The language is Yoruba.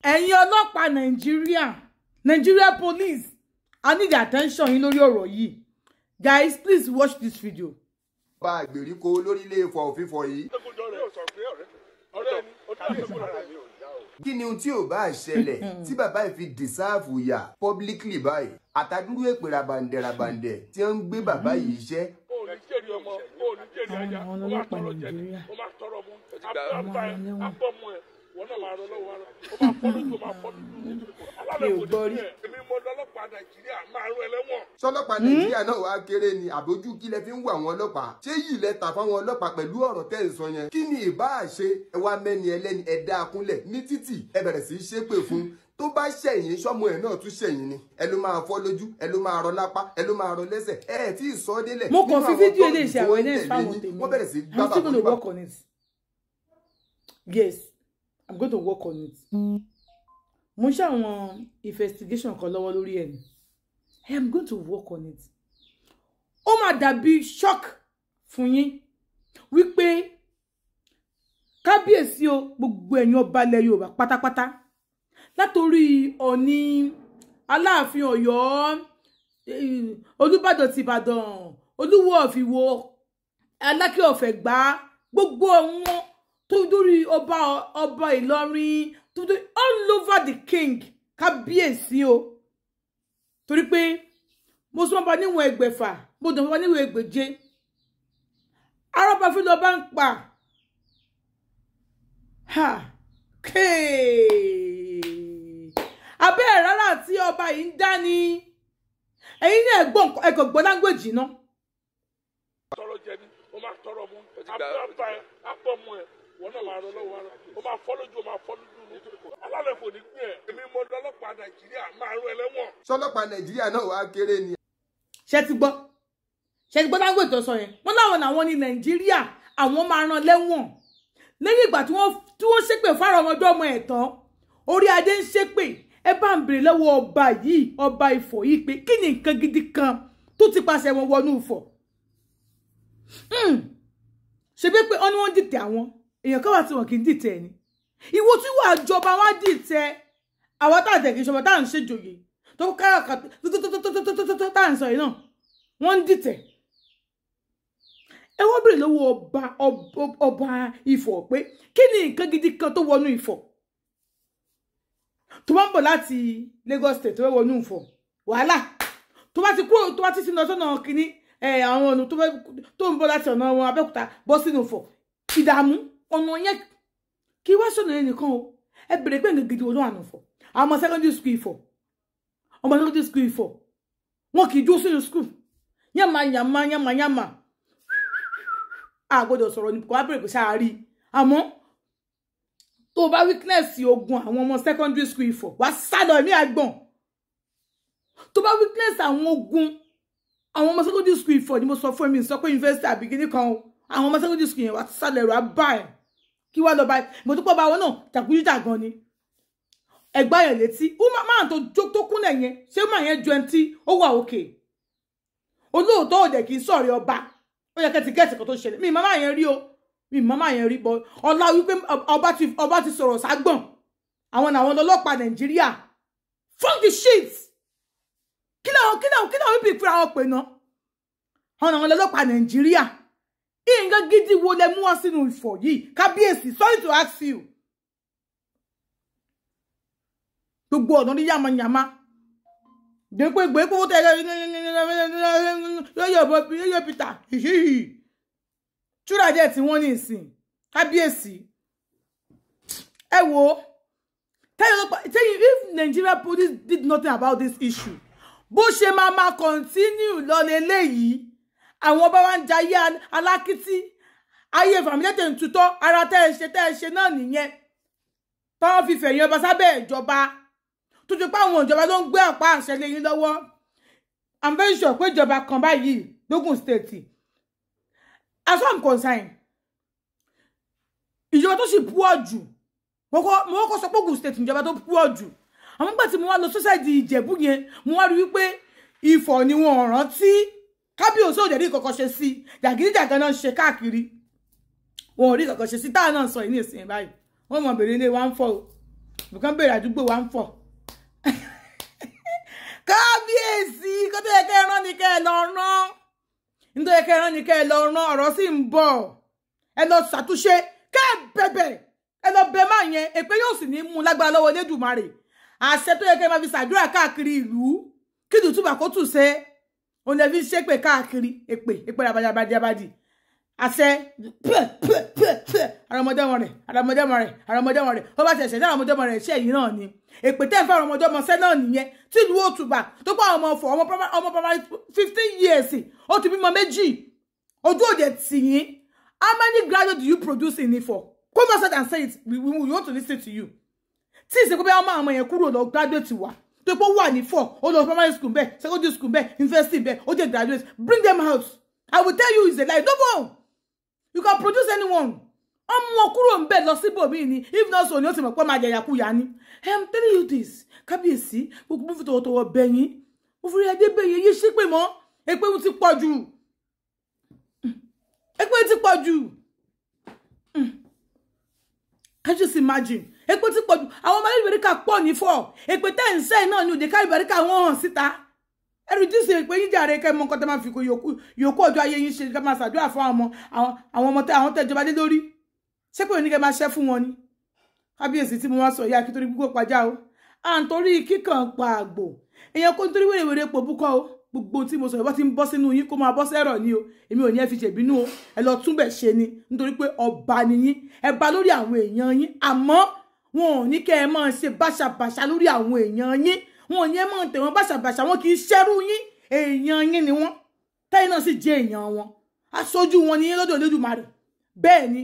Ẹ̀yin ọlọ́pàá Nàìjíríà, Nigeria police, I need attention yín lórí ọ̀rọ̀ yìí. Guys, please watch this video. Bá ìgbèríko lórílẹ̀ Ifọ̀ òfìfọ̀ yìí. Kí ni ohun tí ò bá ṣẹlẹ̀ tí bàbá yìí fi dìsáàfù yà publicly báyìí? Àtàdúró èpè rabandẹ̀ rabandẹ̀ tí wọ́n ń gbé bàbá yìí iṣẹ́. Àwọn ọlọ́pàá Nàìjíríà, àwọn ẹlẹ́wọ̀n. Mi ò gbọ́ rí. Sọlọ́pàá Nàìjíríà náà wàá kéré ni àbójú kí lẹ fi ń wo àwọn ọlọ́pàá? Ṣé yìí lẹ tà fáwọn ọlọ́pàá pẹ̀lú ọ̀rọ̀ tẹ́ ń sọ yẹn? Kí ni ìbá ṣe? Ẹ wá mẹ́ni ẹlẹ́ni, ẹ dá a kúnlẹ̀ ní títì, ẹ bẹ̀rẹ̀ sí í ṣépè fún. Tó bá ṣẹ̀yìn, sọ́mọ ẹ̀ náà tún ṣẹ̀yìn ni. Ẹ ló máa fọ́ lójú, ẹ ló máa rọ lápá, ẹ ló máa rọ lẹ́sẹ̀. Ẹ ẹ̀ tí ì sọ délẹ̀. Mo kàn fi fídíò ilé iṣẹ́ àwọn ẹlẹ́sìn fáwọn tèmi. Wọ́n bẹ̀rẹ̀ sí í gbá I'm still bàbá going to work on it. Yes, I'm going to work on it. Mo ń ṣe àwọn investigation kan lọ́wọ́ lórí ẹ̀ ni. I am going to work on it. Ó máa dàbí shock fún yín wípé kábíyèsí o, gbogbo ẹ̀yin ọba ilẹ̀ Yorùbá pátápátá, látòrí Ọ̀ọ̀ni, Aláàfin Ọ̀yọ́, Olúbàdàn ti Ìbàdàn, Olúwo of Ìwó, Aláké of Ẹ̀gbá, gbogbo wọn tó dórí ọba ọba Ìlọrin, tó dórí all over the king, kábíyèsí o. Torí pé mo sún ọba níwọ̀n ẹgbẹ̀fà, mo dùn ọba níwọ̀n ẹgbẹ̀je, arọ́bà fi lọ́ọ́ bá ń pa ha kéè abẹ́ ẹ̀ rárá tí ọba yìí ń dá ni. Ẹ̀yin náà gbọ́ ẹ̀kọ́ gbọ́ láńgbèjì náà. Tọrọ jẹ ni o máa tọrọ mu, abá ẹ abọmọ ẹ, wọn náà máa rọ lọ́wọ́ ara, o máa fọ́ lójú, o máa fọ́ lójú. Alálẹ̀ kò ní gbé ẹ. Èmi mọ ọlọ́pàá Nàìjíríà máa rún ẹlẹ́wọ̀n. Sọlọ́pàá Nàìjíríà náà wàá kéré ni. Ṣé ti gbọ́? Ṣé ti gbọ́ láńgbèjì tó sọ yẹn? Wọ́n láwọn làwọn ní Nàìjíríà, àwọn máa rán lẹ́wọ̀n. Lẹ́yìn ìgbà tí wọ́n ṣépè fáwọn ọmọdé ọmọ ẹ̀ tán, orí adé ń ṣépè. Ẹ bá ń bèrè lọ́wọ́ ọba yìí, ọba Ifọ̀ yìí, pé kí ni nǹkan gidi kan tó ti paṣẹ wọn wọnú Ifọ̀? Ṣe bí pé wọ́n ní wọ́n dìtẹ̀ àwọn èèyàn kan wà tí wọ́n kì í dìtẹ̀ ni. Ìwọ tí wàá jọba wá dìtẹ̀ àwọn tá àtẹ̀ kì í ṣọba tá à ń ṣèjòyè tó káràkà tó tá à ń sọ yìí náà, wọ́n ń dìtẹ̀. Ẹ wọ́n bèrè lọ́wọ́ ọba ọba Ifọ̀ pé kí ni nǹkan gidi kan tó wọnú Ifọ̀? Tó bá ń bọ̀ láti Lagos State tó fẹ́ wọnú Ifọ̀, wàhálà. Tó bá ti kúrò, tó bá ti sínú ọ̀sán kínní àwọn ọ̀nà tó ń bọ̀ láti ọ̀nà wọn Abẹ́òkúta bọ́ sínú Ifọ̀, ìdààmú ọ̀nà yẹn kí wá sọ̀nà yẹn nìkan o. Ẹ bèrè pé nǹkan gidi wo ló wà nù Ifọ̀? Àwọn ọmọ secondary school Ifọ̀, ọmọ secondary school Ifọ̀, wọn kì í dúró sínú school. Yàmà yàmà yàmà yàmà, a gbọ́dọ̀ sọ̀rọ̀ ní kò wá bèrè pé sáà rí. Àmọ́ tó bá weakness ogun àwọn ọmọ secondary school Ifọ̀, wá sálọ ẹ̀mí àgbọ̀n. Tó bá weakness àwọn ogun àwọn ọmọ secondary school Ifọ̀ ni mo sọ fún mi, sọ pé university àbí kíní kan o, àwọn ọmọ secondary school yẹn wá sálọ ẹ̀rọ abá ẹ̀ kí wá lọ báyìí. Mo tó pọ̀ bá wọn náà jàgídíjàgan ni ẹ̀gbá yẹn létí. Máa tó kúnlẹ̀ yẹn, ṣé máa yẹn ju ẹni tí ó wà òkè olóòótọ́ òdẹ̀ kì í sọ̀rọ̀ ọba. Ó yẹ kẹ́ ti gẹ́ẹ̀tì kan tó ṣẹlẹ̀. Mi màmá yẹn rí o, mi màmá yẹn rí bọ́ ọlá wípé ọba ti sọ̀rọ̀ ságbọ̀n. Àwọn làwọn ọlọ́pàá Nàìjíríà, fuck the shit. Kí làwọn bí ìpínlẹ̀ àwọn pè náà? Àwọn làwọn ọlọ́pàá Nàìjíríà. Nǹkan gidi wo lẹ mú wá sínú Ifọ̀ yìí? Kábíyèsí, sorry to ask you. Gbogbo ọ̀nà ní yàmàyàmà. Gbẹ̀pẹ̀ gbẹ̀pẹ̀ owó tẹ̀lé yóyọ Peter hihihi. Túrà jẹ́ tí wọ́n ní ìsìn. Kábíyèsí. Ẹ wo, tell you if Nigeria police did nothing about this issue, bó ṣe máa máa continue lọ leléyìí. Àwọn ọba wa ń jayé alákìtì, ayé fàmílẹ́tẹ̀ ń tutọ́ ara tẹ́ ẹ ṣe náà nìyẹn. Táwọn fi fẹ̀yìn ọba sábẹ́ ìjọba tó ti pa àwọn ìjọba ló ń gbé àpá àṣẹ lé yín lọ́wọ́. I'm very sure pé ìjọba kan báyìí lógùn state, as far I'm concerned, ìjọba tó sì púọ̀ jù, mo kọ́kọ́ sọ pé Ògùn state ìjọba tó púọ̀ jù. Àwọn nígbà tí mo wá lọ sọ́sẹ̀dì Ìjẹ̀bú yẹn, mo wá rí wípé Ifọ̀ ni wọn rántí. Kábíyèsí ò dẹ̀ rí kankan ṣe sí, jàgídíjàgan náà ṣe káàkiri, wọn ò rí kankan ṣe sí. Táà náà sọ yìí ní ìsìn báyìí, wọ́n mọ̀ bèrè ilé wa ń fọ́ o. Nǹkan béèrè àdúgbò wa ń fọ̀. Kábíyèsí, kó tó yẹ kẹ́ ẹ rán ni kẹ́ ẹ lọ rán. Nítorí kẹ́ ẹ rán ni kẹ́ ẹ lọ rán, ọ̀rọ̀ sì ń bọ̀. Ẹ lọ ṣàtúnṣe, kẹ́ ẹ bẹ̀bẹ̀, ẹ lọ bẹ máa yẹn, èpè yóò sì ní mú lágbára lọ́wọ́ Elédùmarè. Àṣẹ tó yẹ kẹ́ ẹ máa fi ṣàdúrà káàkiri ìlú, kí ìlú túbà kó tù ṣe, òun lè fi ṣépè káàkiri, èpè, èpè rabadabadabadi. Àṣẹ pẹ pẹ pẹ pẹ, àrọmọdọ́mọ rẹ̀, àrọmọdọ́mọ rẹ̀, àrọmọdọ́mọ rẹ̀, ó bá ṣẹ̀ṣẹ̀ ní àrọmọdọ́mọ rẹ̀ ṣe yìí náà ni. Èpè tẹ́ ń fẹ́ àrọmọdọ́mọ ṣẹ́ náà nìyẹn, tí ìlú òtùbà tó pa ọmọ ọ̀fọ̀, ọmọ primary 15 years, ó ti bímọ méjì, ojú òde tì yín. How many graduates do you produce in Ifọ̀? Come outside and say it, we want to listen to you. Tí ìsìnkú bí wọ́n máa ọmọ yẹn kúrò lọ graduate wa, tó pé ó wà ní four, ó lọ primary school bẹ́ẹ̀, secondary school bẹ́ẹ̀, university bẹ́ẹ̀, ó jẹ́ graduate, bring them out. I will tell you it's a lie. No more. You can produce anyone. Ọmọ kúrò ń bẹ̀ lọ síbòmíì ni, if not so ni ó ti mọ̀ pé máa jẹ̀yàkuyà ni. I am telling you this. Kábíyèsí, gbogbo mo fi tọ̀wọ̀tọ̀wọ̀ bẹ̀ yín. Mo fi rí adé bẹ̀ yín, yé ṣépè mọ́. Èpè ti pọ̀ jù. Èpè ti pọ̀ jù. Can you just imagine? Èpè ti pọ̀ jù. Àwọn ọmọ alálùbáríkà pọ̀ ní fọ̀. Èpè tẹ́ ń sẹ́yìn náà ni òde kálùbáríkà wọ́n hàn síta. Ẹ reduce èpè yín jàre, kẹ́ mọ nǹkan tẹ́ máa fi yòókù ọjọ́ ayé yín ṣe, kẹ́ máa ṣàdúrà fún àwọn ọmọ tẹ́ àwọn tẹ́jọba lé lórí. Ṣé pé òní kẹ́ máa ṣẹ́ fún wọn ni? Kábíyèsí tí mo wá sọ ìyá kí torí gbogbo pàjá o. À ń torí kíkàn pa àgbò. Èèyàn kò ń torí wèrèwèrè pò búkọ́ o. Gbogbo tí mo sọ ìbá ti ń bọ́ sínú yín kó máa bọ́ sẹ́rọ̀ ni o. Èmi ò ní ẹ fi ṣèbínú o. Ẹ lọ túnbẹ̀ ṣe ni nítorí pé ọba ni yín. Ẹ bá lórí àwọn èèyàn yín. Àmọ́ wọn ò ní kẹ́ ẹ máa ṣe báṣabàṣa lórí àwọn èèyàn yín. Wọn ò ní ẹ máa tẹ̀ wọ́n báṣabàṣa, wọn kì í ṣẹ́rú yín. Èèyàn yín ni wọ́n. Tẹ́yìn náà sì jẹ́ èèyàn wọn. Aṣojú wọn ni yín lọ́dọ̀ Olódùmarè. Bẹ́ẹ̀ ni